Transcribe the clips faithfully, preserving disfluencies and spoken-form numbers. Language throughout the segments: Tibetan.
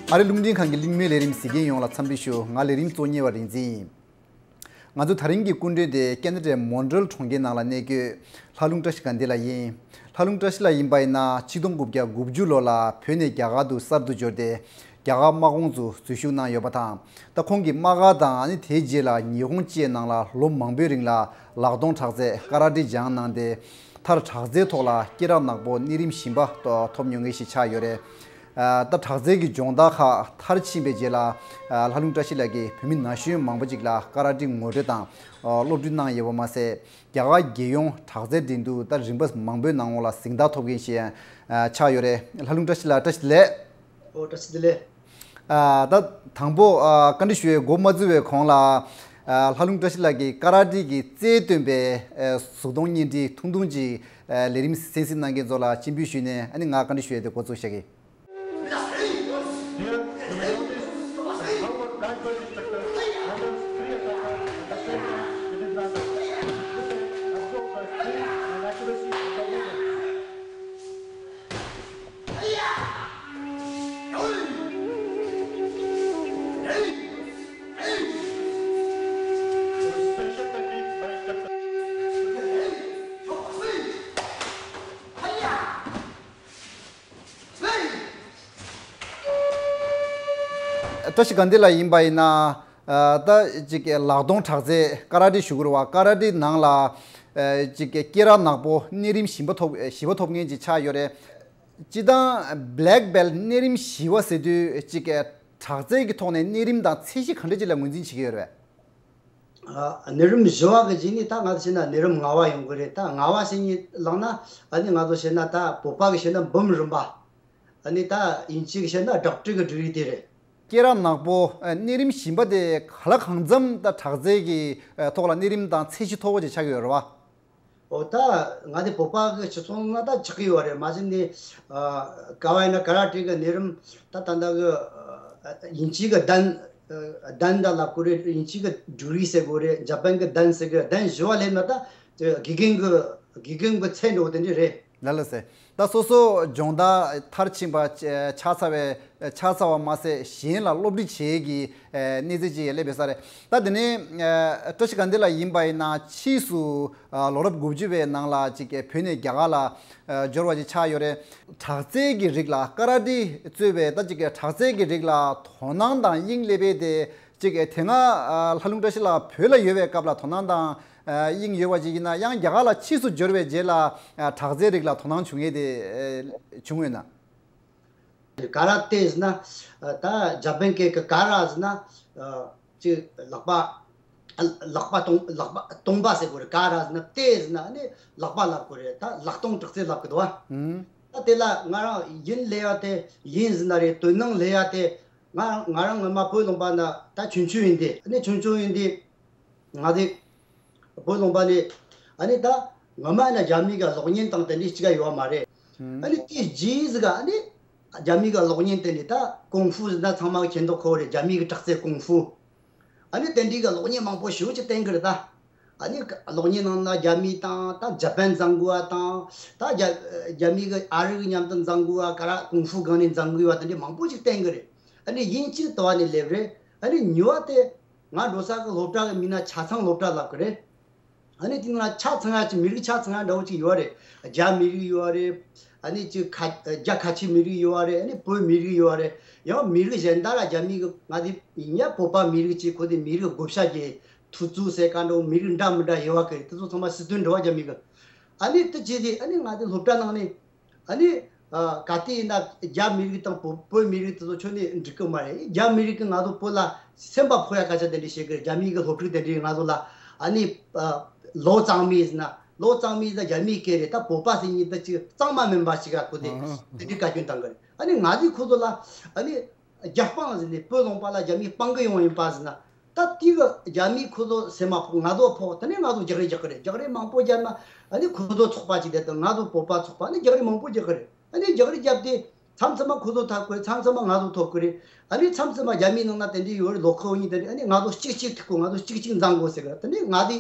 ཨ་རི་རླུང་འཕྲིན་ཁང་གི་གླེང་མོལ་ལས་རིམ་གཟིགས་མཁན་ཡོངས་ལ་འཚམས་འདྲི་ཞུ། ང་ལས་རིམ་གཙོ་གཉེར་བ་རིག་འཛིན་ཡིན། ང་ཚོ་དེ་རིང་གི་སྐུ་མགྲོན་དེ་ཁེ་ན་ཌའི་མོན་ཊི་རེལ་གྲོང་ཁྱེར་ནང་ལ་གནས་འཁོད་ལྷ་ལུང་བཀྲ་ཤིས་དགའ་ལྡན་ལགས་ཡིན། ལྷ་ལུང་བཀྲ་ཤིས་ལགས་ཡིན་པ་ཡིན་ན་ཆིག་སྟོང་དགུ་བརྒྱ་དགུ་བཅུ་ལོ་ལ་བོད་ནས་རྒྱ་གར་དུ་གསར་དུ་འབྱོར་ཏེ་རྒྱ་གར་དམག་ཁོངས་སུ་འཛུལ་ཞུགས་གནང་ཡོད་པ་དང་། ད་ཁོང་གི་དམག་སྒར་དང་ཨ་ནི་དེའི་རྗེས་ལ་ཉི་ཧོང་བཅས་ནང་ལ་ལོ་མང་པོའི་རིང་ལ་ལག་སྟོང་དྲག་རྩལ་ཀ་ར་ཊེ་སྦྱངས་གནང་སྟེ། མཐར་དྲག་རྩལ་ཐོག་ལ་སྐེ་རགས་ནག་པོ་གནས་རིམ་བཞི་པ་ཐོབ་མྱོང་མཁན་ཞིག་ཆགས་ཡོད་རེད། ཨ། ད་དྲག་རྩལ་གྱི་སྦྱོང་བརྡར་ཁག་མཐར་ཕྱིན་པའི་རྗེས་ལ། ཨ། ལྷ་ལུང་བཀྲ་ཤིས་ལགས་ཀྱིས་བོད་མི་ན་གཞོན་མང་པོ་ཅིག་ལ་ཀ་ར་ཊེ་ངོ་སྤྲོད་དང་། ཨ། སློབ་ཁྲིད་གནང་ཡོད་པ་མ་ཟད། རྒྱ་གར་རྒྱལ་ཡོངས་དྲག་རྩལ་འགྲན་བསྡུར་ད་རིམ་པ་མང་པོའི་ནང་ལ་གཟེངས་རྟགས་ཐོབ་མཁན་ཞིག་ཨ། ཆགས་ཡོད་རེད། ལྷ་ལུང་བཀྲ་ཤིས་ལགས་བཀྲ་ཤིས་བདེ་ལེགས། ཨོ། བཀྲ་ཤིས་བདེ་ལེགས། ཨ། ད་དང་པོ། ཨ། བཀའ་འདྲི་ཞུ་ཡས་འགོ་མ་བཙུགས་པའི་གོང་ལ། ཨ། ལྷ་ལུང་བཀྲ་ཤིས་ལགས་ཀྱིས་ཀ་ར་ཊེ་གི་རྩལ་སྟོན་པའི། ཨ། གཟུགས་མཐོང་བརྙན་འཕྲིན་ཐུང་ཐུང་ཅིག་ཨ། ལས་རིམ་གསན་གཟིགས་གནང་མཁན་ཚོ་ལ་སྤྱན་འབུལ་ཞུས་ནས་ཨ་ནི་ང་བཀའ་འདྲི་ཞུ་ཡས་དེ་འགོ་བཙུགས་བྱ་གི། བཀྲ་ཤིས་དགའ་ལྡན་ལགས་ཡིན་པ་ཡིན་ན། ཨ། ད་ཅིག་ལག་སྟོང་དྲག་རྩལ་ཀ་ར་ཊེ་ཞུ་དགོས་རེད་བ། ཀ་ར་ཊེ་ནང་ལ། ཨ། ཅིག་སྐེ་རགས་ནག་པོ་གནས་རིམ་བཞི་པ་ཐོབ་བཞི་པ་ཐོབ་མཁན་ཅིག་ཆགས་ཡོད་རེད། སྤྱིར་བཏང་བྷེ་ལེག་བྷེལ་ཊི་གནས་རིམ་བཞི་པ་ཟེར་དུས་ཅིག་དྲག་རྩལ་གྱི་ཐོག་ནས་གནས་རིམ་དང་ཚད་གཞི་ག་འདྲ་ཅིག་ལ་ངོས་འཛིན་བྱེད་ཀྱི་ཡོད་རེད་བས། ཨ། གནས་རིམ་བཞི་པ་གི་རྗེས་ནས་ད་ང་ཚོ་བཤད་ན་གནས་རིམ་ལྔ་པ་ཡོང་གི་རེད། ད་ལྔ་པ་ཟེར་མཁན་བླངས་ན་ཨ་ནི་ང་ཚོ་བཤད་ན་ད་བོད་པ་གི་བཤད་ན་འབུམ་རམས་པ། ཨ་ནི་ད་དབྱིན་ཇི་གི་བཤད་ན་ཌོག་ཊར་གི་ཌིག་རི་དེ་རེད། སྐེ་རགས་ནག་པོ་གནས་རིམ་བཞི་པ་དེ་ག་ལ་གང་འཚམ་ད་དྲག་རྩལ་གྱི་ཐོག་ལ་གནས་རིམ་དང་ཚད་གཞི་མཐོ་པོ་ཅིག་ཆགས་ཀྱི་ཡོད་རེད་བ། ཨོ། ད་ང་ཚོ་བོད་པ་གི་སྤྱི་ཚོགས་ནང་ད་ཆགས་ཀྱི་ཡོད་རེད། མ་གཞི་ནས་ཨ། ཀ་བ་ཡིན་ན་ཀ་ར་ཊེ་གི་གནས་རིམ་ད་ད་ལྟ་གི་ཨ། དབྱིན་ཇི་གི་ཌན་ཨ། ཌན་ད་ལབ་དགོས་རེད། དབྱིན་ཇི་གི་ཌིག་རི་ཟེར་དགོས་རེད། འཇར་པན་གི་ཌན་ཟེར་གི་ཌན་བཞི་པ་སླེབས་ན་ད་དགེ་རྒན་གི་དགེ་རྒན་གི་ཚད་འགྲོ་དེ་འདྲ་རེད། ལགས་ལགས་སེ། ད་སོ་སོ་སྦྱོང་བརྡར་མཐར་ཕྱིན་པ་ཆགས་ཚར་བའི་ཆགས་ཚར་བ་མ་ཟད་གཞན་ལ་སློབ་ཁྲིད་བྱེད་ཀྱི་གནས་ཚད་ཅིག་སླེབས་པའི་ས་རེད། ད་དེ་ནས་བཀྲ་ཤིས་དགའ་ལྡན་ལགས་ཡིན་པ་ཡིན་ན་ཕྱིས་སུ་ལོ་རབས་དགུ་བཅུ་བའི་ནང་ལ་ཅིག་བོད་ནས་རྒྱ་གར་ལ་འབྱོར་བ་ཅིག་ཆགས་ཡོད་རེད། དྲག་རྩལ་གྱི་རིགས་ལ་ཀ་ར་ཊེ་གཙོས་པའི་ད་ཅིག་དྲག་རྩལ་གྱི་རིགས་ལ་དོ་སྣང་དང་དབྱིངས་སླེབས་པའི་དེ། ཅིག་དེ་སྔ་ལྷ་ལུང་བཀྲ་ཤིས་ལགས་བོད་ལ་ཡོད་པའི་སྐབས་ལ་དོ་སྣང་དང་དབྱིངས་ཡོད་པ་ཅིག་ཡིན་ན་ཡང་རྒྱ་གར་ལ་ཕྱིས་སུ་འབྱོར་བའི་རྗེས་ལ་དྲག་རྩལ་རིགས་ལ་དོ་སྣང་བྱུང་ཡས་དེ་བྱུང་ཡོད་ན། ཀ་ར་ཊེ་ཟེར་ན་ད་འཇར་པན་སྐད་ཀྱི་ཀ་ར་ཟེར་ན་ཅིག་ལག་པ། ལག་པ་སྟོང་ལག་པ་སྟོང་པ་ཟེར་དགོས་རེད། ཀ་ར་ཟེར་ན་ཏེ་ཟེར་ན་ནི་ལག་པ་ལབ་དགོས་རེད། ད་ལག་སྟོང་དྲག་རྩལ་ལབ་གི་འདུག་བ། ཨུམ། ད་དེ་ལ་ང་རང་ཡིན་ལས་ཡ་དེ་ཡིན་ཟེར་ན་རེད། དོན་སྣང་ལས་ཡ་དེ་ང་ང་རང་ངོ་མ་བོད་ལུང་པ་ན་ད་ཆུང་ཆུང་ཡིན་དེ་ནི་ཆུང་ཆུང་ཡིན་དེ་ང་དེ་བོད་ལུང་པ་ནས་ཨ་ནི་ད་ངོ་མ་ན་རྒྱ་མི་ག་གློག་བརྙན་དང་དེ་འདྲའི་གཅིག་ག་ཡོད་མ་རེད། ཨུམ། ཨ་ནི་དེ་རྗེས་ཟིག་ག་ཨ་ནི་རྒྱ་མི་ག་གློག་བརྙན་དེ་ནི་ད་ཀུང་ཧྥུ་ཟེར་ན་ཚང་མ་མཁྱེན་མདོག་ཁ་པོ་རེད། རྒྱ་མི་གི་དྲག་རྩལ་ཀུང་ཧྥུ། ཨ་ནི་དེ་འདྲའི་གི་གློག་བརྙན་མང་པོ་ཞེ་པོ་ཅིག་བསྟན་གི་རེད་ད། ཨ་ནི་གློག་བརྙན་ནང་ན་རྒྱ་མི་དང་ད་ཇ་པན་བཟང་གི་བ་དང་ད་རྒྱ་རྒྱ་མི་གི་ཨ་རི་གི་མཉམ་དུ་བཟང་གི་བ་ག་ར་ཀུང་ཧྥུ་སྒང་ནས་བཟང་གི་བ་དེ་འདྲའི་མང་པོ་ཅིག་བསྟན་གི་རེད། ཨ་ནི་དབྱིན་ཇི་དུ་བ་ནས་སླེབས་རེད། ཨ་ནི་ཉི་བ་དེ་ང་འགྲོ་ས་གི་སློབ་གྲྭ་གི་མིང་ན་ཆ་ཚང་སློབ་གྲྭ་ལབ་གི་རེད། ཨ་ནི་དེ་ནང་ཆ་ཚང་ཡ་ཅིག་མི་རིགས་ཆ་ཚང་ཡ་འདྲ་བོ་ཅིག་ཡོད་རེད། རྒྱ་མི་རིགས་ཡོད་རེད། ཨ་ནི་ཅིག་ཁ་རྒྱ་ཁ་ཆེ་མི་རིགས་ཡོད་རེད། ཨ་ནི་བོད་མི་རིགས་ཡོད་རེད། ཡང་མི་རིགས་གཞན་དག་ལ་རྒྱ་མི་གི་ང་དེ་ཡིན་ཡ་བོད་པ་མི་རིགས་ཅིག་ཁོ་དེ་མི་རིགས་བགོ་བཤའ་རྒྱག་ཐུབ་ཚུལ་ཟེར་ག་འདྲ་བོ་མི་རིགས་འདྲ་མི་འདྲ་ཡོད་བ་གི་དེ་ཚོ་ཚང་མ་སྲིད་དོན་འགྲོ་བ་རྒྱ་མི་གི། ཨ་ནི་དེ་བྱས་དེ་ཨ་ནི་ང་དེ་སློབ་གྲྭ་ནང་ནས། ཨ་ནི། ཨ། ག་དུས་ཡིན་ན་རྒྱ་མི་རིགས་དང་བོད་བོད་མི་རིགས་དེ་ཚོ་ཁྱོན་ནས་འགྲིག་གི་མ་རེད། རྒྱ་མི་རིགས་ཀྱིས་ང་ཚོ་བོད་ལ་སེམས་པ་ཕོག་ཡ་སྐད་ཆ་དེ་འདྲ་བཤད་གི་རེད། རྒྱ་མི་གི་སློབ་ཕྲུག་དེ་འདྲས་ང་ཚོ་ལ་ཨ་ནི། ཨ། ལོ་གཙང་མའི་ཟེར་ན་ལོ་གཙང་མའི་ཟེར་རྒྱ་མིའི་སྐད་རེད། ད་བོད་པ་ཟེར་མཁན་དེ་ཅིག་གཙང་མ་མིན་པ་ཞིག་ག་ཁོ་དེ་ཨ་དེ་འདྲའི་བཀའ་བཀྱོན་བཏང་གི་རེད། ཨ་ནི་ང་ཚོས་ཁོ་ཚོ་ལ་ཨ་ནི་རྒྱ་སྤང་ཟེར་ནས་བོད་ལུང་པ་ལ་རྒྱ་མིས་སྤང་གི་ཡོང་ཡིན་པ་ཟེར་ན། ད་དེ་གི་རྒྱ་མིས་ཁོ་ཚོ་སེམས་མ་ཕོག་ང་ཚོ་ཕོག་དེ་ནས་ང་ཚོ་རྒྱག་རེས་རྒྱག་གི་རེད། རྒྱག་རེས་མང་པོ་བརྒྱབ་ན་ཨ་ནི་ཁོ་ཚོ་ཚོགས་པ་གཅིག་དེ་དང་ང་ཚོ་བོད་པ་ཚོགས་པ་ཨ་ནི་རྒྱག་རེས་མང་པོ་རྒྱག་གི་རེད། ཨ་ནི་རྒྱག་རེས་བརྒྱབ་སྟེ་མཚམས་མཚམས་མ་ཁོ་ཚོ་ཐོབ་གི་རེད། མཚམས་མཚམས་མ་ང་ཚོ་ཐོབ་གི་རེད། ཨ་ནི་མཚམས་མཚམས་མ་རྒྱ་མིའི་ནང་ན་དེ་འདྲའི་ཡོད་རེད། ལོ་ཁག་གཉིས་དེ་འདྲའི་ཨ་ནི་ང་ཚོ་གཅིག་གཅིག་ཐུག་གོ་ང་ཚོ་གཅིག་གཅིག་འཛིང་གོ་ཟེར་གི་རེད། དེ་ནས་ང་དེ་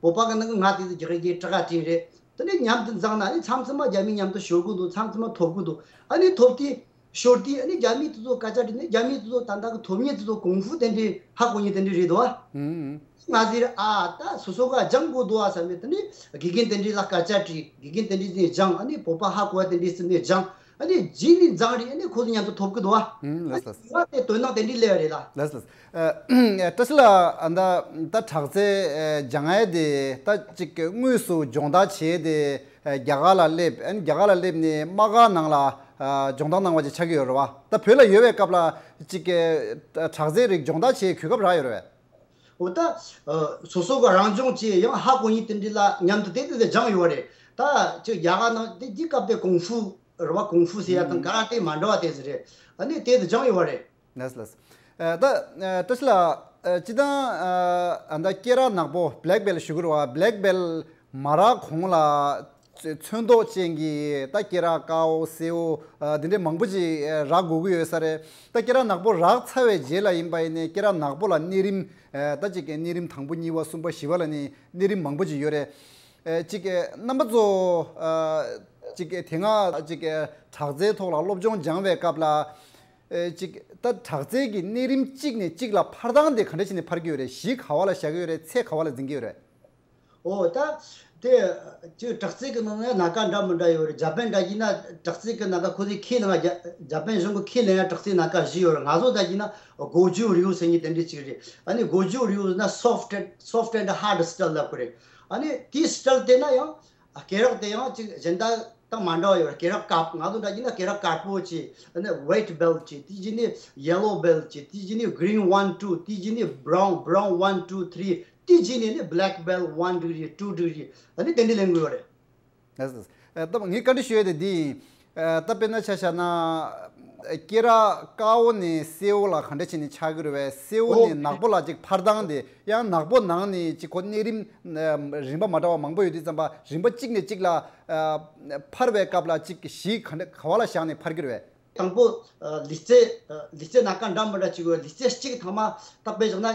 བོད་པ་གི་ནང་གི་ང་དེ་ཚོ་རྒྱག་རེས་ཀྱི་དྲག་ག་དྲིན་རེད། དེ་ནས་མཉམ་དུ་འཛིང་ན་ཨ་ནི་མཚམས་མཚམས་མ་རྒྱ་མི་མཉམ་དུ་ཞོག་གི་འདུག་མཚམས་མཚམས་མ་ཐོབ་གི་འདུག་ཨ་ནི་ཐོབ་དུས། ཤོར་དུས་ཨ་ནི་རྒྱ་མི་དེ་ཚོ་སྐད་ཆ་དྲིས་ནས་རྒྱ་མི་དེ་ཚོ་ད་ལྟ་གི་ཐོབ་ཉེས་དེ་ཚོ་ཀུང་ཧྥུ་དེ་འདྲའི་ཧ་གོ་ཉེས་དེ་འདྲའི་རེད་དོ། ཧུམ། ང་ཟེར་ཨ་ད་སོ་སོ་ག་སྦྱང་དགོས་འདུག་ཨ་བསམ་ནས་དེ་ནས་དགེ་རྒན་དེ་འདྲའི་ལ་སྐད་ཆ་དྲིས། དགེ་རྒན་དེ་འདྲའི་ནས་སྦྱང་། ཨ་ནི་བོད་པ་ཧ་གོ་བ་དེ་འདྲའི་སེམས་ནས་སྦྱང་། ཨ་ནི་རྗེས་ནས་མཛངས་རེད། ཨ་ནི་ཁོ་ཚོ་མཉམ་དུ་ཐོབ་གི་འདུག་ཨ། ཧུམ། ལགས་སོ། ཨ་ནི་ང་དེ་དོན་དག་དེ་འདྲའི་སླེབས་རེད་ལ། ལགས་སོ། ཨ། བཀྲ་ཤིས་ལགས། ཨ་ད་ད་དྲག་རྩལ་སྦྱང་ཡས་དེ་ད་ཅིག་དངོས་སུ་སྦྱོང་བརྡར་བྱས་ཏེ་རྒྱ་གར་ལ་སླེབས། ཨ་ནི་རྒྱ་གར་ལ་སླེབས་ནས་དམག་སྒར་ནང་ལ་སྦྱོང་བརྡར་གནང་བ་ཅིག་ཆགས་ཀྱི་ཡོད་རེད་བ། ད་བོད་ལ་ཡོད་པའི་སྐབས་ལ་ཅིག་དྲག་རྩལ་རིགས་སྦྱོང་བརྡར་བྱེད་གོ་སྐབས་རག་ཡོད་རེད་བས། འོ་ད། ཨ། སོ་སོ་ག་རང་སྦྱོང་བྱས་ཡང་ཧ་གོ་ཡིན་དེ་འདྲ་ལ་མཉམ་དུ་དེ་དེ་དེ་སྦྱངས་ཡོད་རེད། ད་ཅིག་རྒྱ་གར་ནང་དེ་དེ་སྐབས་དེ་ཀུང་ཧྥུ་རེད་བ། ཀུང་ཧྥུ་ཟེར་ཡ་དང་ཀ་ར་ཏེ་མ་འདྲ་བ་དེ་ཟེར་རེད། ཨ་ནི་དེ་དེ་སྦྱངས་ཡོད་རེད། ལགས་ལགས། ཨ། ད་ཨ་བཀྲ་ཤིས་ལགས། ཨ་སྤྱིར་བཏང་ཨ་ད་སྐེ་རགས་ནག་པོ་བྷེ་ལེག་བྷེལ་ཞུ་གི་རེད་བ། བྷེ་ལེག་བྷེལ་མ་རག་གོང་ལ་ཚོན་མདོག་ཅན་གྱི་ད་སྐེ་རགས་དཀར་པོ་སེར་པོ་ཨ་འདི་འདྲའི་མང་པོ་ཅིག་ཨ་རག་དགོས་ཀྱི་ཡོད་ས་རེད། ད་སྐེ་རགས་ནག་པོ་རག་ཚར་བའི་རྗེས་ལ་ཡིན་པ་ཡིན་ནའི་སྐེ་རགས་ནག་པོ་ལ་གནས་རིམ་ཨ་ད་ཅིག་གནས་རིམ་དང་པོ་གཉིས་པ་གསུམ་པ་བཞི་པ་ལ་ནི་གནས་རིམ་མང་པོ་ཅིག་ཡོད་རེད། ཨ་ཅིག་རྣམ་པ་ཚོ་ཨ་ཅིག་དེ་སྔ་ཅིག་དྲག་རྩལ་ཐོག་ལ་སློབ་སྦྱོང་སྦྱང་བའི་སྐབས་ལ། ཨེ་ཅིག་ད་དྲག་རྩལ་གྱི་གནས་རིམ་གཅིག་ནས་གཅིག་ལ་འཕར་སྟངས་དེ་ག་འདྲ་བྱས་ནས་འཕར་གྱི་ཡོད་རེད། གཞི་ག་བ་ལ་བཞག་གི་ཡོད་རེད། ཚད་ག་བ་ལ་འཛིན་གྱི་ཡོད་རེད། ཨོ་ད་དེ་ཅིག་དྲག་རྩལ་གྱི་ནང་ནས་སྣ་ཁ་འདྲ་མི་འདྲ་ཡོད་རེད། ཇ་པན་འདྲ་ཡིན་ན་དྲག་རྩལ་གྱི་སྣ་ཁ་ཁོ་ཚོའི་ཁས་ལེན་ཡ། ཇ་པན་གཞུང་གི་ཁས་ལེན་ཡ་དྲག་རྩལ་སྣ་ཁ་བཞི་ཡོད་རེད། ང་ཚོ་འདྲ་ཡིན་ན་གོ་ཇུ་རིའུ་ཟེར་མཁན་དེ་འདྲ་ཅིག་རེད། ཨ་ནི་གོ་ཇུ་རིའུ་ཟེར་ན་soft and soft and hard style ལབ་གི་རེད། ཨ་ནི་དེའི་style དེ་ན་ཡང་། ཨ། སྐེ་རགས་དེ་ཡང་ཅིག་གཞན་དག་དང་མ་འདྲ་བ་ཡོད། སྐེ་རགས་དཀར། ང་ཚོ་འདྲ་ཡིན་ན་སྐེ་རགས་དཀར་པོ་ཅིག་ཨ་ནི་white belt ཅིག་དེ་རྗེས་ནས་yellow belt ཅིག་དེ་རྗེས་ནས་green one two དེ་རྗེས་ནས་brown brown one two three དེ་རྗེས་ནས་ནི་black belt one degree two degree ཨ་ནི་དེ་འདྲ་ལེན་དགོས་ཡོད་རེད། ལགས་སོ། ཨ་ད་ངས་བཀའ་འདྲི་ཞུ་ཡས་དེ་འདི་ཡིན། ཨ་ད་དཔེར་ན་ཆ་བཞག་ན། སྐེ་རགས་དཀར་པོ་ནས་སེར་པོ་ལ་ག་འདྲ་བྱས་ནས་ཆགས་ཀྱི་རེད་བས། སེར་པོ་ནས་ཨོ་ནག་པོ་ལ་ཅིག་འཕར་སྟངས་དེ་ཡང་ནག་པོ་ནང་ནས་ཅིག་ཁོ་གནས་རིམ་ཨ་རིམ་པ་མ་འདྲ་བ་མང་པོ་ཡོད་དུས་ཙམ་པ་རིམ་པ་གཅིག་ནས་གཅིག་ལ་ཨ་འཕར་བའི་སྐབས་ལ་ཅིག་གཞི་ག་འདྲ་ག་བ་ལ་བཞག་ནས་འཕར་གྱི་རེད་བས། དང་པོ། ཨ། ལུས་རྩལ། ཨ། ལུས་རྩལ་སྣ་ཁ་འདྲ་མི་འདྲ་ཅིག་ཡོད། ལུས་རྩལ་གཅིག་ཐ་མ་ད་དཔེ་བཞག་ན་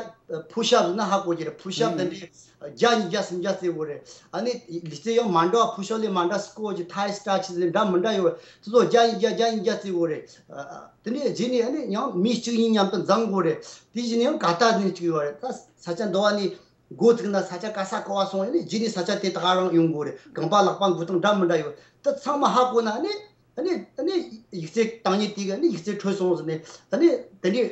ཕུ་ཤབ་ཟེར་ན་ཧ་གོ་གི་རེད། ཕུ་ཤབ་དེ་འདྲའི་བརྒྱ་ཉིས་བརྒྱ་སུམ་བརྒྱ་རྩེ་དགོས་རེད། ཨ་ནི་ལུས་རྩལ་ཡང་མ་འདྲ་བ། ཕུ་ཤབ་ལས་མ་འདྲ་སི་ཀོ་ཅིག་ཐའི་སི་ཊེཆ་ཟེར་འདྲ་མི་འདྲ་ཡོད། དེ་ཚོ་བརྒྱ་ཉིས་བརྒྱ་བརྒྱ་ཉིས་བརྒྱ་རྩེ་དགོས་རེད། ཨ། དེ་འདྲའི་རྗེས་ནས་ཨ་ནི་ཡང་མི་གཅིག་གཉིས་མཉམ་དུ་འཛོམས་དགོས་རེད། དེ་རྗེས་ནས་ཡང་ག་ད་ནི་གཅིག་ཡོད་རེད། ད་ས་ཆ་འདི་བ་ནས་འགོ་བཙུགས་ན་ས་ཆ་ག་ས་ག་བ་སོང་། ཨ་ནི་རྗེས་ནས་ས་ཆ་དེ་དག་རང་ཡོང་དགོས་རེད། རྐང་པ་ལག་པ་འགུལ་སྟངས་འདྲ་མི་འདྲ་ཡོད། དེ་ཚང་མ་ཧ་གོ་ན་ཨ་ནི། ཨ་ནི་ཨ་ནི་ཡིག་ཚད་བཏང་ཉིན་དེ་གི་ཨ་ནི་ཡིག་ཚད་འཕྲོད་སོང་ཟེར་ནས། ཨ་ནི་དེ་འདྲའི་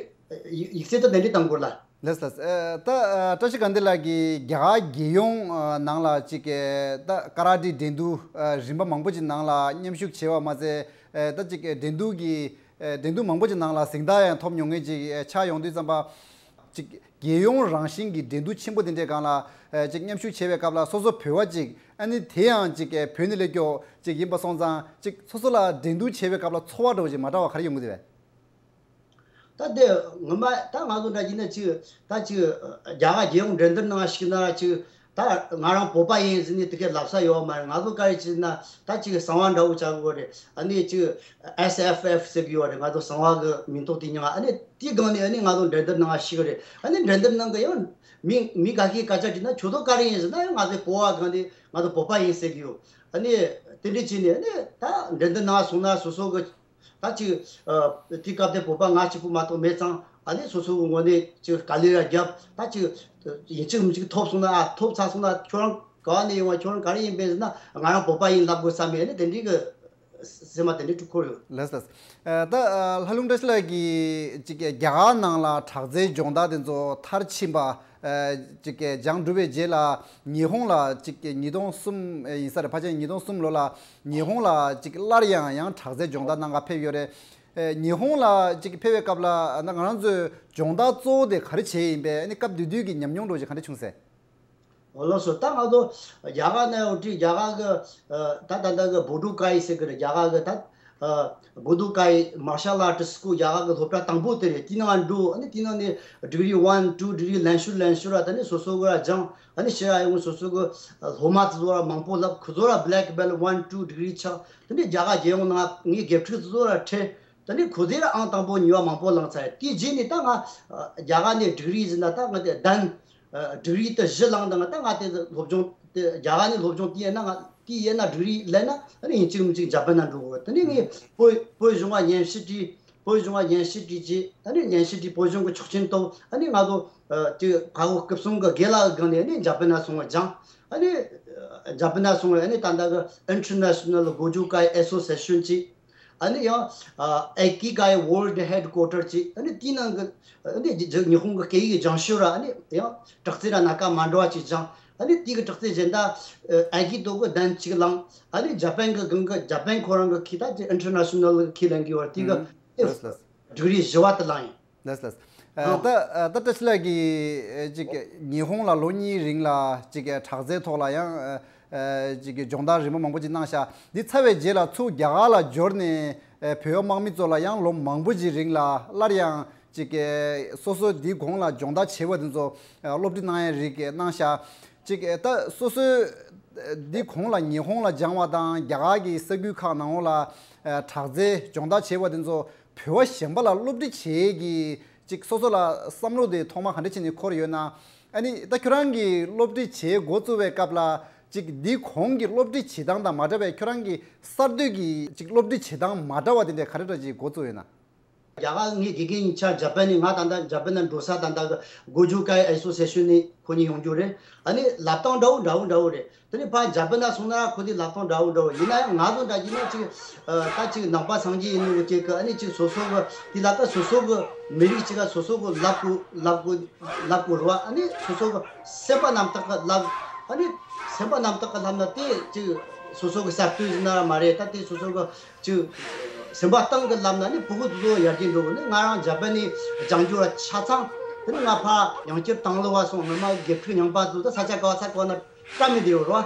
ཡིག་ཡིག་ཚད་དེ་དེ་འདྲའི་བཏང་དགོས་ལ། ལགས་ལགས། ཨ་ད་ཨ་བཀྲ་ཤིས་དགའ་ལྡན་ལགས་ཀྱིས་རྒྱ་གར་རྒྱལ་ཡོངས་ཨ་ནང་ལ་ཅིག་ཨ་ད་ཀ་ར་ཏེ་འགྲན་བསྡུར་ཨ་རིམ་པ་མང་པོ་ཅིག་ནང་ལ་མཉམ་ཞུགས་བྱས་པ་མ་ཟད། ཨ་ད་ཅིག་ཨ་འགྲན་བསྡུར་གྱི་ཨ་འགྲན་བསྡུར་མང་པོ་ཅིག་ནང་ལ་གཟེངས་རྟགས་ཡང་ཐོབ་མྱོང་མཁན་ཅིག་ཨ་ཆགས་ཡོང་དུས་ཙམ་པ། ཅིག་རྒྱལ་ཡོངས་རང་བཞིན་གྱི་འགྲན་བསྡུར་ཆེན་པོ་དེ་འདྲའི་སྒང་ལ་ཨ་ཅིག་མཉམ་ཞུགས་བྱེད་པའི་སྐབས་ལ་སོ་སོ་བོད་པ་ཅིག་ཨ་ནི་དེ་ཡང་ཅིག་བོད་ནས་སླེབས་ཀྱོག་ཅིག་ཡིན་པ་སོང་ཙང་། ཅིག་སོ་སོ་ལ་འགྲན་བསྡུར་བྱེད་པའི་སྐབས་ལ་ཚོར་བ་འདྲ་བོ་ཅིག་མ་འདྲ་བ་ག་རེ་ཡོང་གི་འདུག་བས། ད་དེ་ངོ་མ་ད་ང་ཚོ་འདྲ་ཡིན་ན་ཅིག་ད་ཅིག་རྒྱ་གར་རྒྱལ་ཡོངས་འགྲན་བསྡུར་ནང་ཞུགས་ན་ཅིག་ད་ང་རང་བོད་པ་ཡིན་ཟེར་ནས་དེ་གའི་ལབ་ས་ཡོད་མ་རེད། ང་ཚོ་ག་རེ་བྱས་ན་ད་ཅིག་གསང་བ་འདྲ་བོ་བྱ་དགོས་རེད། ཨ་ནི་ཅིག་S F F ཟེར་གི་ཡོད་རེད། ང་ཚོ་གསང་བ་གི་མིང་ཐོག་དེ་མྱིང་། ཨ་ནི་དེའི་སྒང་ནས་ཨ་ནི་ང་ཚོ་འགྲན་བསྡུར་ནང་ཞུགས་གི་རེད། ཨ་ནི་འགྲན་བསྡུར་ནང་གི་ཡང་མི་མི་འགའ་ཤས་སྐད་ཆ་དྲིས་ན་ཁྱོད་ཚོ་ག་རེ་ཡིན་ཟེར་ན། ཡང་ང་ཚོ་བོད་པ་སྒང་ནས་ང་ཚོ་བོད་པ་ཡིན་ཟེར་གི་ཡོད། ཨ་ནི་དེ་འདྲ་བྱས་ནས་ཨ་ནི་ད་འགྲན་བསྡུར་ནང་སོང་ན་སོ་སོ་གི་ད་ཅིག་ཨ་དེ་སྐབས་དེ་བོད་པ་ང་གཅིག་པུ་མ་གཏོགས་མེད་ཙང་། ཨ་ནི་སོ་སོ་གི་ངོས་ནས་ཅིག་དཀའ་ལས་ར་རྒྱབ། ད་ཅིག་ཡིན་གཅིག་མིན་གཅིག་ཐོབ་སོང་ན། ཨ་ཐོབ་ཚར་སོང་ན་ཁྱོད་རང་ག་བ་ནས་ཡོང་བ། ཁྱོད་རང་ག་རེ་ཡིན་པས་ཟེར་ན་ང་རང་བོད་པ་ཡིན་ལབ་དགོས་བསམ་པའི་ཨ་ནི་དེ་འདྲའི་གི་སེམས་པ་དེ་འདྲའི་འཁོར་ཡོད། ལགས་ལགས། ཨ་ད་ཨ་ལྷ་ལུང་བཀྲ་ཤིས་ལགས་ཀྱིས་ཅིག་རྒྱ་གར་ནང་ལ་དྲག་རྩལ་སྦྱོང་བརྡར་དེ་ཚོ་མཐར་ཕྱིན་པ། ཨ་ཅིག་སྦྱངས་གྲུབ་པའི་རྗེས་ལ་ཉི་ཧོང་ལ་ཅིག་ཉིས་སྟོང་གསུམ་ཡིན་ས་རེད། ཕལ་ཆེར་ཉིས་སྟོང་གསུམ་ལོ་ལ་ཉི་ཧོང་ལ་ཅིག་སླར་ཡང་ཡང་དྲག་རྩལ་སྦྱོང་བརྡར་གནང་ག་ཕེབས་ཡོད་རེད། ཨ་ཉི་ཧོང་ལ་ཅིག་ཕེབས་པའི་སྐབས་ལ་ཨ་ན་ང་རང་ཚོས་སྦྱོང་བརྡར་གཙོ་བོ་དེ་ག་རེ་བྱས་ཡིན་པས། ཨ་ནི་སྐབས་དེ་དུས་ཀྱི་ཉམས་མྱོང་འདྲ་བོ་ཅིག་ག་འདྲ་བྱུང་ཟེར། ཨོ་ལགས་སོ། ད་ང་ཚོ་རྒྱ་གར་ནང་ཡོད་དུས་རྒྱ་གར་གི་ཨ་ད་ད་ལྟ་གི་བོ་དུ་ཀའི་ཟེར་གི་རེད། རྒྱ་གར་གི་ད་ཨ་བོ་དུ་ཀའི་མར་ཤལ་ཨར་ཊི་སི་སྐུལ་རྒྱ་གར་གི་སློབ་གྲྭ་དང་པོ་དེ་རེད། དེའི་ནང་འགྲོ། ཨ་ནི་དེའི་ནང་ནས་ཌི་གི་རི་ཝན་ཊུ་ཌི་གི་རི་ལེན་ཤོར་ལེན་ཤོར་ར། ད་ནི་སོ་སོ་གི་ར་སྦྱངས། ཨ་ནི་ཕྱིར་ར་ཡོང་སོ་སོ་གི་སློབ་མ་དེ་ཚོ་ར་མང་པོ་ལབ། ཁོ་ཚོ་ར་བྷེ་ལེག་བྷེལ་ཊི་ཝན་ཊུ་ཌི་གི་རི་ཆགས། ད་ནི་རྒྱ་གར་རྒྱལ་ཡོངས་ནང་ངའི་དགེ་ཕྲུག་དེ་ཚོ་ར་ཁྲིད། ད་ནི་ཁོ་ཚོས་ར་ཨང་དང་པོ་གཉིས་པ་མང་པོ་བླངས་ཚར། དེའི་རྗེས་ནས་ད་ང་ཨ་རྒྱ་གར་ནས་ཌི་གི་རི་ཟེར་ན་ད་ང་དེ་ལྡན་ཨ་ཌི་གི་རི་དེ་བཞི་བླངས་དང་། ད་ང་དེ་སློབ་སྦྱོང་དེ་རྒྱ་གར་ནས་སློབ་སྦྱོང་དེ་ཡིན་ན་ང་ དེའི་ཡན་ན་འབྲུག་རིགས་ལེན་ན་ཨ་ནི་ཡིན་གཅིག་མིན་གཅིག་འཇར་པན་ན་འགྲོ་དགོས། དེ་ནས་ངས་བོད་བོད་གཞུང་བ་སྙན་ཞུ་བྲིས། བོད་གཞུང་བ་སྙན་ཞུ་བྲིས་རྗེས་ཨ་ནི་སྙན་ཞུ་བྲིས། བོད་གཞུང་གི་ཆོག་མཆན་ཐོབ། ཨ་ནི་ང་ཚོ་ཨ་ཅིག་ཕ་བོ་སྐུ་སྲུང་གི་སྒེར་ལ་སྒང་ནས་ཨ་ནི་འཇར་པན་ན་སོང་བ་སྦྱངས། ཨ་ནི་འཇར་པན་ན་སོང་བ་ཨ་ནི་ད་ལྟ་གི་International Goju Kai Association ཅིག་ཨ་ནི་ཡང་ཨ་Aikikai World Headquarter ཅིག་ཨ་ནི་དེའི་ནང་གི་ཨ་ནི་ཉི་ཧོང་གི་སྐད་ཡིག་སྦྱང་ཤོས་ར་ཨ་ནི་ཡང་དྲག་རྩལ་ར་སྣ་ཁ་མ་འདྲ་བ་ཅིག་སྦྱངས། ཨ་ནི་དེའི་གི་དྲག་རྩལ་གཞན་དག་ཨ་ཨའི་ཀི་དོ་གི་གདན་གཅིག་བླངས། ཨ་ནི་འཇར་པན་གི་སྒང་གི་འཇར་པན་ཁོ་རང་གི་ཁི་ད་ཅི་International གི་ཁི་ལེན་གི་ཡོད་ར། དེའི་གི་ཨ་ལགས་ལགས། ཌིག་རི་བཞི་བ་དེ་བླངས་ཡིན། ལགས་ལགས། ཨ་ཨ་ད་ཨ་ད་བཀྲ་ཤིས་ལགས་ཀྱིས་ཨ་ཅིག་ཉི་ཧོང་ལ་ལོ་གཉིས་རིང་ལ་ཅིག་དྲག་རྩལ་ཐོག་ལ་ཡང་ཨ་ཨ་ཅིག་སྦྱོང་བརྡར་རིམ་པ་མང་པོ་ཅིག་གནང་ཤག་འདི་ཚར་བའི་རྗེས་ལ་ཚུར་རྒྱ་གར་ལ་འབྱོར་ནས་ཨ་བོད་པ་དམག་མི་ཚོ་ལ་ཡང་ལོ་མང་པོ་ཅིག་རིང་ལ་སླར་ཡང་ཅིག་སོ་སོ་འདིའི་གོང་ལ་སྦྱོང་བརྡར་བྱས་པ་དེ་ཚོ་ཨ་སློབ་ཁྲིད་གནང་ཡ་རིགས་གནང་ཤག་ཅིག་ད་སོ་སོའི་འདིའི་གོང་ལ་ཉི་ཧོང་ལ་སྦྱངས་པ་དང་རྒྱ་གར་གྱི་ས་ཁུལ་ཁག་ནང་ལོགས་ལ་ཨ་དྲག་རྩལ་སྦྱོང་བརྡར་བྱས་པ་དེ་ཚོ་བོད་པ་གཞན་པ་ལ་སློབ་ཁྲིད་བྱེད་ཀྱི་ཅིག་སོ་སོ་ལ་བསམ་བློ་དེ་ཐོག་མ་ག་འདྲ་བྱས་ནས་འཁོར་ཡོད་ན། ཨ་ནི་ད་ཁྱོད་རང་གིས་སློབ་ཁྲིད་བྱེད་འགོ་བཙུགས་པའི་སྐབས་ལ་ཅིག་འདི་གོང་གི་སློབ་ཁྲིད་བྱེད་སྟངས་དང་མ་འདྲ་བའི་ཁྱོད་རང་གི་གསར་གཏོད་ཀྱི་ཅིག་སློབ་ཁྲིད་བྱེད་སྟངས་མ་འདྲ་བ་དེ་འདྲ་ག་རེ་འདྲ་ཅིག་འགོ་བཙུགས་ཡོད་ན། རྒྱ་གར་ངའི་དགེ་རྒན་ཡིན་ཆ་འཇར་པན་ནས། ང་ད་ལྟ་འཇར་པན་ན་འགྲོ་ས་ད་ལྟ་གི་གོ་ཇུ་ཀའི་ཨེ་སོ་སི་ཨེ་ཤོན་ནས་ཁོ་གཉིས་ཡོང་རྒྱུ་རེད། ཨ་ནི་ལབ་སྟངས་འདྲ་བོ་འདྲ་བོ་འདྲ་བོ་རེད། དེ་ནས་ཕར་འཇར་པན་ན་སོང་ན་ཁོ་དེ་ལབ་སྟངས་འདྲ་བོ་འདྲ་བོ་ཡིན་ན་ཡང་ང་ཚོ་འདྲ་ཡིན་ན་ཅིག་ཨ་ད་ཅིག་ནང་པ་སངས་རྒྱས་ཡིན་ནོ་ཅིག་གི་ཨ་ནི་ཅིག་སོ་སོ་གི་དེ་ལ་ད་སོ་སོ་གི་མི་རིགས་ཅིག་ག་སོ་སོ་གི་ལབ་དགོས་ལབ་དགོས་ལབ་དགོས་རེད་བ། ཨ་ནི་སོ་སོ་གི་སེམས་པ་རྣམ་དག་གི་ལབ། ཨ་ནི་སེམས་པ་རྣམ་དག་གི་ལབ་ན་དེ་ཅིག་སོ་སོ་གི་གསར་གཏོད་ཡིན་ན་མ་རེད། ད་དེ་སོ་སོ་གི་ཅིག་སེམས་པ་གཏིང་གི་ལམ་ན་ནི་ཕྲུ་གུ་ཚོ་ཡར་རྒྱས་འགྲོ་གི་ནི། ང་རང་འཇར་པན་ནས་སྦྱང་རྒྱུ་ལ་ཆ་ཚང་། དེ་ནི་ང་ཕར་ཡང་བསྐྱར་དང་ལོ་བ་སོང་། ངོ་མ་དགེ་ཕྲུག་ཉམས་པ་ཚོ་ད་ས་ཆ་ག་བ་ས་ག་བ་ན་བཀྲ་མི་བདེ་བ་རེད་བ།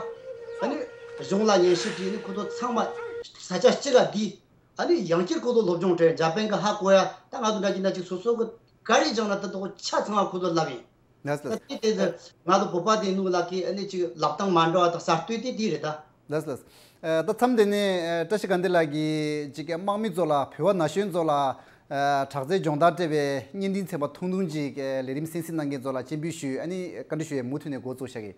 ཨ་ནི་གཞུང་ལ་སྙན་ཞུ་བྲིས་ནི་ཁོ་ཚོ་ཚང་མ་ས་ཆ་གཅིག་ག་བསྡུས། ཨ་ནི་ཡང་བསྐྱར་ཁོ་ཚོ་སློབ་སྦྱོང་སྤྲད། འཇར་པན་གི་ཧ་གོ་ཡ་ད་ང་ཚོ་འདྲ་གྱི་ན་ཅིག་སོ་སོ་གི་ག་རེ་སྦྱང་ན་ད་དོ་ཆ་ཚང་བ་ཁོ་ཚོ་ལབ་ཡིན། ལགས་ལགས། ད་དེ་དེ་ཚོ་ང་ཚོ་བོད་པ་དེ་ནུ་ལག་གི་ཨ་ནི་ཅིག་ལབ་སྟངས་མ་འདྲ་བ་དང་གསར་གཏོད་དེ་དེ་རེད་ད། ལགས་ལགས། ཨ་ད་མཚམས་དེ་ནས་ཨ་བཀྲ་ཤིས་དགའ་ལྡན་ལགས་ཀྱིས་ཅིག་དམག་མི་ཚོ་ལ་བོད་པ་ན་གཞོན་ཚོ་ལ་ཨ་དྲག་རྩལ་སྦྱོང་བརྡར་སྤྲད་པའི་བརྙན་འཕྲིན་ཚན་པ་ཐུང་ཐུང་ཅིག་ཨ་ལས་རིམ་གསན་གཟིགས་གནང་མཁན་ཚོ་ལ་སྤྱན་འབུལ་ཞུས། ཨ་ནི་བཀའ་འདྲི་ཞུ་ཡས་མུ་མཐུད་ནས་འགོ་བཙུགས་བཞག་གི།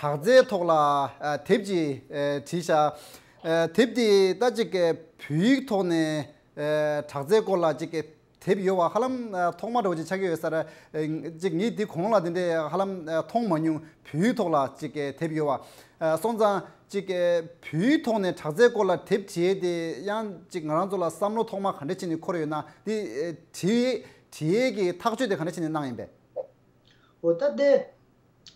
དྲག་རྩལ་ཐོག་ལ་ཨ་དེབ་ཅིག་ཨ་བྲིས་ཤག་ཨ་དེབ་འདི་ད་ཅིག་བོད་ཡིག་ཐོག་ནས་ཨ་དྲག་རྩལ་སྐོར་ལ་ཅིག་དེབ་ཡོད་པ་ཧ་ལམ་ཨ་ཐོག་མ་འདྲ་བོ་ཅིག་ཆགས་ཀྱི་ཡོད་ས་རེད། ཨ་ཅིག་ངས་འདི་གོང་ལ་འདི་འདྲའི་ཧ་ལམ་ཨ་མཐོང་མ་མྱོང་། བོད་ཡིག་ཐོག་ལ་ཅིག་དེབ་ཡོད་པ། ཨ་སོང་ཙང་ཅིག་བོད་ཡིག་ཐོག་ནས་དྲག་རྩལ་སྐོར་ལ་དེབ་བྲིས་ཏེ་ཡང་ཅིག་ང་རང་ཚོ་ལ་བསམ་བློ་ཐོག་མ་ག་འདྲ་བྱས་ནས་འཁོར་ཡོད་ན། འདི་ཨ་བྲིས་བྲིས་ཡས་ཀྱི་ཐག་གཅོད་དེ་ག་འདྲ་བྱས་ནས་གནང་ཡིན་པས། འོ་ད་དེ།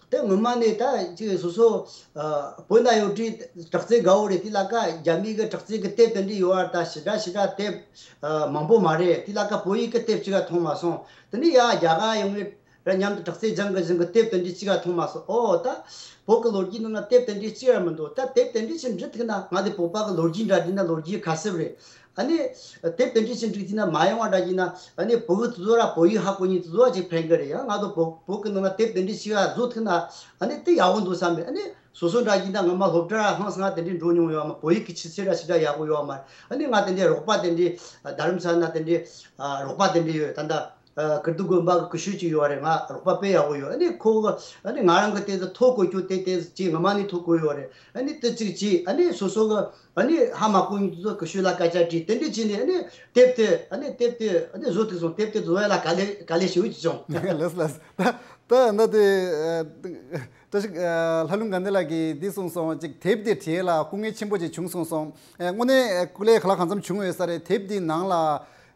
དེ་སྔོན་མ་ནས་ད་ཅིག་སོ་སོ་ཨ་བོད་ན་ཡོད་དུས་དྲག་རྩལ་དགའ་བོ་རེད། དེ་ལ་ཀ་རྒྱ་མི་གི་དྲག་རྩལ་གི་དེབ་དེ་འདྲ་ཡོད་བ། ད་ཞེ་དྲག་ཞེ་དྲག་དེབ་ཨ་མང་པོ་མ་རེད། དེ་ལ་ཀ་བོད་ཡིག་གི་དེབ་གཅིག་ག་མཐོང་མ་སོང་། དེ་ནས་ཡ་རྒྱ་གར་ཡོང་བའི་ར་མཉམ་དུ་དྲག་རྩལ་སྦྱང་གི་སྦྱང་གི་དེབ་དེ་འདྲ་གཅིག་ག་མཐོང་མ་སོང་། ཨོ་ད་བོད་གི་ལོ་རྒྱུས་ནང་ན་དེབ་དེ་འདྲ་གཅིག་ར་མི་འདུག་ད་དེབ་དེ་འདྲ་ཅིག་འབྲི་ཐུབ་ན། ང་དེ་བོད་པ་གི་ལོ་རྒྱུས་འདྲ་འདྲི་ན་ལོ་རྒྱུས་ག་ཚོད་རེད། ཨ་ནི་དེབ་དེ་འདྲ་ཞིག་འབྲི་ཐུབ་ན་མ་ཡོང་བ་འདྲ་ཡིན་ན། ཨ་ནི་བོད་ཀྱི་དེ་ཚོ་ར་བོད་ཡིག་ཧ་གོ་མཁན་དེ་ཚོ་ཅིག་ཕན་གི་རེད། ཡང་ང་ཚོ་བོད་བོད་ཀྱི་ནང་ན་དེབ་དེ་འདྲ་ཞིག་ལ་བཟོ་ཐུབ་ན་ཨ་ནི་དེ་ཡག་པོ་འདུག་བསམ་པས། ཨ་ནི་སོ་སོ་འདྲ་ཡིན་ན་ངོ་མ་སློབ་གྲྭ་ལྷང་སང་དེ་འདྲ་འགྲོ་མྱོང་ཡོད་མ། བོད་ཡིག་གི་ཆུ་ཚད་ར་ཞེ་དྲག་ཡག་པོ་ཡོད་མ། ཨ་ནི་ང་དེ་འདྲའི་རོགས་པ་དེ་འདྲའི་རྡ་རམ་ས་ན་དེ་འདྲའི་རོགས་པ་དེ་འདྲ་ཡོད། ད་ལྟ་ཀིརྟི་དགོན་པ་གི་སྐུ་ཞབས་ཅིག་ཡོད་རེད། ང་རོགས་པ་དཔེ་ཡག་པོ་ཡོད། ཨ་ནི་ཁོ་གི་ཨ་ནི་ང་རང་གི་དེ་ཚོ་ཐོ་གོ་རྒྱུ་དེ་དེ་ཅིག་ངོ་མ་ནི་ཐོ་གོ་ཡོད་རེད། ཨ་ནི་དེ་ཅིག་ཅིག་ཨ་ནི་སོ་སོ་གི་ཨ་ནི་ཧ་མ་གོ་མཁན་དེ་ཚོ་སྐུ་ཞབས་ལ་སྐད་ཆ་དྲིས། དེ་འདྲ་བྱས་ནས་ཨ་ནི་དེབ་དེ་ཨ་ནི་དེབ་དེ་ཨ་ནི་བཟོ་ཐུབ་སོང་། དེབ་དེ་བཟོ་ཡ་ལ་དཀའ་ལས་དཀའ་ལས་ཞེ་པོ་ཅིག་བྱུང་། ལགས་ལགས། ད་ད་ད་ད་དེ་ཨ་བཀྲ་ཤིས་ཨ་ལྷ་ལུང་དགའ་ལྡན་ལགས་ཀྱིས་འདི་གསུངས་སོང་། ཅིག་དེབ་དེ་བྲིས་ལ་སྐུ་ངལ་ཆེན་པོ་ཅིག་བྱུང་གསུངས་སོང་། ཨ་དངོས་གནས་ཨ་སྐུ་ལས་ག་ལ་གང་འཚམ་བྱུང་ཡོད་ས་རེད། དེབ་འདི་ནང་ལ་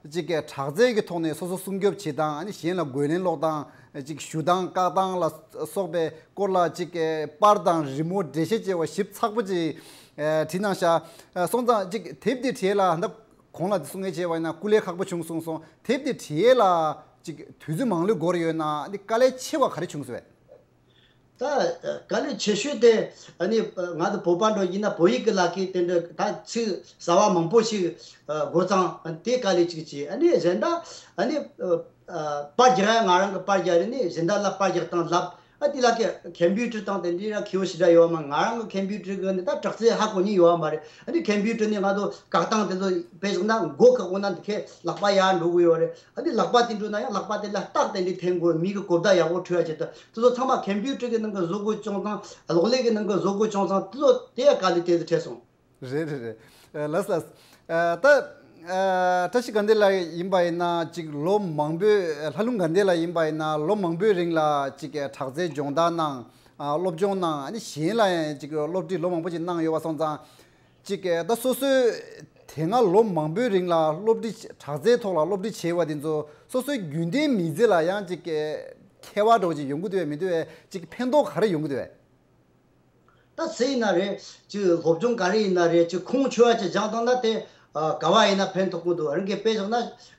ཅིག་དྲག་རྩལ་གྱི་ཐོག་ནས་སོ་སོ་སྲུང་སྐྱོབ་བྱེད་སྟངས། ཨ་ནི་གཞན་ལ་རྒོལ་ལན་སློག་སྟངས། ཅིག་ཞུ་སྟངས་བཀག་སྟངས་ལ་སོགས་པའི་སྐོར་ལ་ཅིག་པར་དང་རི་མོ་འགྲེལ་བཤད་བྱས་པ་ཞིབ་ཚགས་པོ་ཅིག་བྲིས་གནང་ཤག་སོང་ཙང་ཅིག་དེབ་འདི་བྲིས་ལ་ད་གོང་ལ་གསུང་མཁན་བྱས་པ་ཡིན་ན་སྐུ་ལས་ཁག་པོ་བྱུང་གསུངས་སོང་། དེབ་འདི་བྲིས་ལ་ཅིག་དུས་ཚོད་མང་ལོས་འགོར་ཡོད་ན། ཨ་ནི་དཀའ་ལས་ཆེ་བ་ག་རེ་བྱུང་སོང་བས། ད་དཀའ་ལས་ཆེ་ཤོས་དེ་ཨ་ནི་ང་ཚོ་བོད་པ་འདྲ་ཡིན་ན་བོད་ཡིག་གི་ལག་ཁྱེར་དེ་འདྲ་ད་ཚིག་གསར་བ་མང་པོ་ཞིག་དགོས་ཙང་དེ་དཀའ་ལས་ཅིག་བྱས། ཨ་ནི་གཞན་དག་ཨ་ནི་པར་རྒྱག་ཡ་ང་རང་གི་པར་རྒྱག་རེད། ནི་གཞན་དག་ལ་པར་རྒྱག་སྟངས་ལབ། ཨ་དེ་ལ་ཀེ་ཁམ་པུ་ཊར་དང་དེ་འདྲའི་ར་མཁས་པོ་ཞེ་དྲག་ཡོད་མ། ང་རང་གི་ཁམ་པུ་ཊར་གི་ནི་ད་དྲག་རྩལ་ཧ་གོ་མཁན་ཡོད་མ་རེད། ཨ་ནི་ཁམ་པུ་ཊར་ནི་ང་ཚོ་བཀག་སྟངས་དེ་ཚོ་དཔེ་བཞག་ན་མགོ་བཀག་འོང་ན་འདི་ཁའི་ལག་པ་ཡར་འགྲོ་གི་ཡོད་རེད། ཨ་ནི་ལག་པ་དེ་འགྲོ་ན་ཡང་ལག་པ་དེ་ལ་རྟགས་དེ་འདྲའི་འཐེན་དགོས། མི་གི་གོ་བརྡ་ཡག་པོ་འཕྲོད་ཡ་ཆེད་དུ་དེ་ཚོ་ཚང་མ་ཁམ་པུ་ཊར་གི་ནང་གི་བཟོ་དགོས་བྱུང་ཙང་། གློག་ཀླད་གི་ནང་གི་བཟོ་དགོས་བྱུང་ཙང་དེ་ཚོ་དེ་ཡ་དཀའ་ལས་དེ་ཚོ་འཕྲད་སོང་། རེད་རེད་རེད། ཨ་ལགས་ལགས། ཨ་ད་ཨ་བཀྲ་ཤིས་དགའ་ལྡན་ལགས་ཡིན་པ་ཡིན་ན་ཅིག་ལོ་མང་པོའི་ལྷ་ལུང་དགའ་ལྡན་ལགས་ཡིན་པ་ཡིན་ན་ལོ་མང་པོའི་རིང་ལ་ཅིག་དྲག་རྩལ་སྦྱོང་བརྡར་གནང་། ཨ་སློབ་སྦྱོང་གནང་། ཨ་ནི་གཞན་ལ་ཡང་ཅིག་སློབ་ཁྲིད་ལོ་མང་པོ་ཅིག་གནང་ཡོད་པ་སོང་ཙང་། ཅིག་ད་སོ་སོའི་དེ་སྔ་ལོ་མང་པོའི་རིང་ལ་སློབ་ཁྲིད་དྲག་རྩལ་ཐོག་ལ་སློབ་ཁྲིད་བྱས་པ་དེ་ཚོ་སོ་སོའི་རྒྱུན་ལྡན་མི་ཚེ་ལ་ཡང་ཅིག་ཁྱད་པར་འདྲ་བོ་ཅིག་ཡོང་གི་འདུག་བས་མི་འདུག་བས། ཅིག་ཕན་ཐོགས་ག་རེ་ཡོང་གི་འདུག་བས། ད་སུ་ཡིན་ན་རེད། ཅིག་སློབ་སྦྱོང་ག་རེ་ཡིན་ན་རེད། ཅིག་ཁུངས་འཁྱོལ་བ་ཅིག་སྦྱངས་བཏང་ན་དེ་ཨ་ག་བ་ཡིན་ན་ཕན་ཐོགས་ཀྱི་འདུག་རང་གིས་དཔེ་བཞག་ན་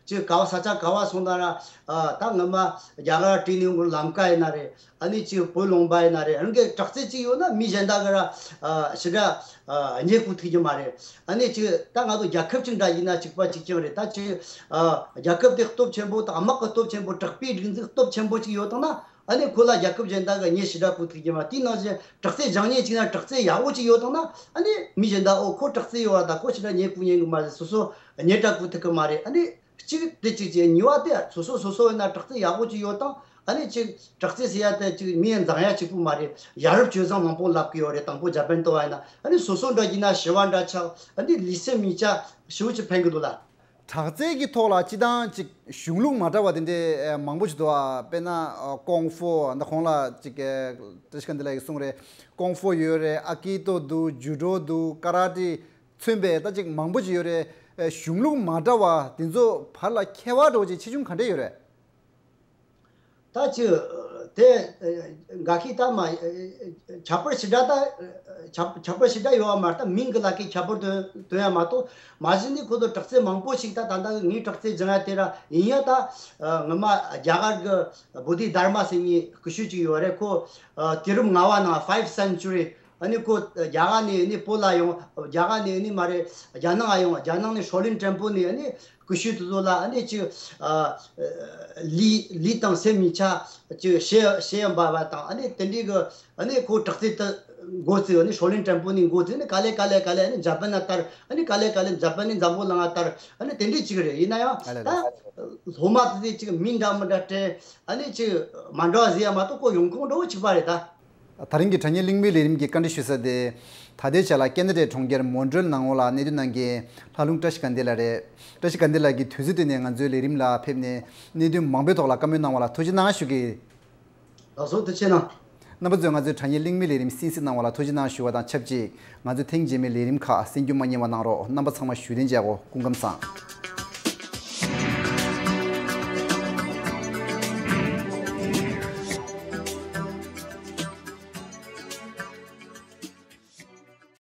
ཅིག་ག་བ་ས་ཆ་ག་བ་སོང་ན་ར། ཨ་ད་སྔོན་མ་རྒྱ་གར་བྲིས་ནས་ཡོང་གི་ལམ་ཀ་ཡིན་ན་རེད། ཨ་ནི་ཅིག་བོད་ལུང་པ་ཡིན་ན་རེད། རང་གིས་དྲག་རྩལ་ཅིག་ཡོད་ན་མི་གཞན་དག་གི་ར་ཨ་ཞེ་དྲག་ཨ་ཉེས་པོ་ཐུག་གི་མ་རེད། ཨ་ནི་ཅིག་ད་ང་ཚོ་རྒྱལ་ཁབ་ཅིག་འདྲ་ཡིན་ན་གཅིག་པ་གཅིག་རྐྱང་རེད། ད་ཅིག་ཨ་རྒྱལ་ཁབ་དེ་སྟོབས་ཆེན་པོ་དང་དམག་གི་སྟོབས་ཆེན་པོ། དྲག་པོའི་སྒྲིག་འཛུགས་སྟོབས་ཆེན་པོ་ཅིག་ཡོད་བཏང་ན། ཨ་ནི་ཁོ་ལ་རྒྱལ་ཁབ་གཞན་དག་གི་ཉེས་ཞེ་དྲག་པོ་ཐུག་གི་མ། དེའི་ནང་བཞིན་དྲག་རྩལ་སྦྱང་མཁན་ཅིག་ན་དྲག་རྩལ་ཡག་པོ་ཅིག་ཡོད་བཏང་ན། ཨ་ནི་མི་གཞན་དག་ཨོ་ཁོ་དྲག་རྩལ་ཡོད་བ་ད་ཁོ་ཞེ་དྲག་ཉེས་པོ་ཉན་གི་མ་རེད། སོ་སོ་ཉེས་དྲག་པོ་ཐུག་གི་མ་རེད། ཨ་ནི་གཅིག་དེ་གཅིག་བྱས། གཉིས་པ་དེ་སོ་སོ་སོ་སོ་ཡིན་ན་དྲག་རྩལ་ཡག་པོ་ཅིག་ཡོད་བཏང་། ཨ་ནི་ཅིག་དྲག་རྩལ་ཟེར་ཡ་དེ་ཅིག་མི་ཡང་འཛིང་ཡ་གཅིག་པུ་མ་རེད། ཡ་རབས་སྤྱོད་བཟང་མང་པོ་ལབ་གི་ཡོད་རེད། དང་པོ་ཇ་པན་ལྟ་བ་ཡིན་ན། ཨ་ནི་སོ་སོ་འདྲ་ཡིན་ན་ཞི་བ་འདྲ་ཆགས། ཨ་ནི་ལུས་སེམས་གཉིས་ཆ་ཞེ་པོ་ཅིག་ཕན་གི་འདུག་ལ། དྲག་རྩལ་གྱི་ཐོག་ལ་སྤྱི་བཏང་ཅིག་གཞུང་ལུགས་མ་འདྲ་བ་དེ་འདྲའི་མང་པོ་ཞིག་འདུག་ཨ། དཔེར་ན་ཀོང་ཧྥུ་འདི་གོང་ལ་ཅིག་བཀྲ་ཤིས་དགའ་ལྡན་ལགས་ཀྱིས་གསུངས་རེད། ཀོང་ཧྥུ་ཡོད་རེད། ཨ་ཀི་ཏོ་འདུག་ཇུ་ཌོ་འདུག་ཀ་ར་ཏེ་མཚོན་པའི་ད་ཅིག་མང་པོ་ཅིག་ཡོད་རེད། གཞུང་ལུགས་མ་འདྲ་བ་དེ་ཚོ་བར་ལ་ཁྱད་པར་འདྲ་བོ་ཅིག་ཆེ་ཆུང་ག་འདྲ་ཡོད་རེད། ད་ཅི་དེ་འགའ་ཤས་ད་མ་ཁྱད་པར་ཞེ་དྲག་ད་ཁྱད་ཁྱད་པར་ཞེ་དྲག་ཡོད་པ་མ་རེད། ད་མིང་གི་ལ་ཀའི་ཁྱད་པར་སྟོན་སྟོན་ཡ་མ་གཏོགས། མ་གཞི་ནས་ཁོ་ཚོ་དྲག་རྩལ་མང་པོ་ཞིག་ད་ད་ལྟ་ངའི་དྲག་རྩལ་སྦྱང་ཡ་དེ་ར་ཡིན་ཡ། ད་ངོ་མ་རྒྱ་གར་གི་བོ་དྷི་དྷརྨ་ཟེར་མཁན་སྐུ་ཞབས་ཅིག་ཡོད་རེད། ཁོ་དུས་རབས་ལྔ་བ་ནང་། Five Century། ཨ་ནི་ཁོ་རྒྱ་གར་ནས་ཨ་ནི་བོད་ལ་ཡོང་། རྒྱ་གར་ནས་ཨ་ནི་མ་རེད། རྒྱ་ནག་ཡོང་། རྒྱ་ནག་ནས་ཧྲོ་ལིན་ཀྲན་པོ་ནས་ཨ་ནི་སྐུ་ཞབས་དེ་ཚོ་ལ་ཨ་ནི་ཅིག་ཨ་ལུས་ལུས་དང་སེམས་གཉིས་ཆ་ཅིག་ཤེས་ཤེས་ཡོན་པ་བ་དང་། ཨ་ནི་དེ་འདྲའི་གི་ཨ་ནི་ཁོ་དྲག་རྩལ་དེ་འགོ་བཙུགས། ཨ་ནི་ཧྲོ་ལིན་ཀྲན་པོ་ནས་འགོ་བཙུགས་ནས་ག་ལེ་ག་ལེ་ག་ལེ་ཨ་ནི་ཇ་པན་ལ་དར། ཨ་ནི་ག་ལེ་ག་ལེ་ཇ་པན་ནས་འཛམ་བུ་གླིང་ལ་དར། ཨ་ནི་དེ་འདྲའི་ཅིག་རེད། ཡིན་ན་ཡང་ཨ་ལེ་ད་ལེ། སློབ་མ་དེ་ཚོས་ཅིག་མིང་འདྲ་མི་འདྲ་སྤྲད། ཨ་ནི་ཅིག་མ་འདྲ་བ་ཟེར་ཡ་མ་གཏོགས་ཁོ་ཡོང་ཁུངས་འདྲ་བོ་གཅིག་པ་རེད་ད། དེ་རིང་གི་དྲ་བརྙན་གླེང་མོལ་ལས་རིམ་གྱི་བཀའ་འདྲི་ཞུ་ས་དེ། ད་ལྟའི་ཆ་ལ་ཁེ་ན་ཌའི་གྲོང་ཁྱེར་མོན་ཊི་རེལ་ནང་ལོགས་ལ་གནས་སྡོད་གནང་མཁན་ལྷ་ལུང་བཀྲ་ཤིས་དགའ་ལྡན་ལགས་རེད། བཀྲ་ཤིས་དགའ་ལྡན་ལགས་ཀྱིས་དུས་ཚོད་བཏོན་ནས་ང་ཚོའི་ལས་རིམ་ལ་ཕེབས་ནས་གནད་དོན་མང་པོའི་ཐོག་ལ་བཀའ་མོལ་གནང་བ་ལ་ཐུགས་རྗེ་གནང་ཞུ་གི། ལགས་སོ། ཐུགས་རྗེ་གནང་། རྣམ་པ་ཚོས་ང་ཚོའི་དྲ་བརྙན་གླེང་མོལ་ལས་རིམ་གསན་གཟིགས་གནང་བ་ལ་ཐུགས་རྗེ་གནང་ཞུ་བ་དང་ཆབས་ཅིག་ང་ཚོའི་ཐེངས་རྗེས་མའི་ལས་རིམ་ཁག་གསན་རྒྱུ་མ་བསྙེལ་བ་གནང་རོགས། རྣམ་པ་ཚང་མ་བཞུགས་གདན་འཇགས་གོ། སྐུ་ཁམས་བཟང་།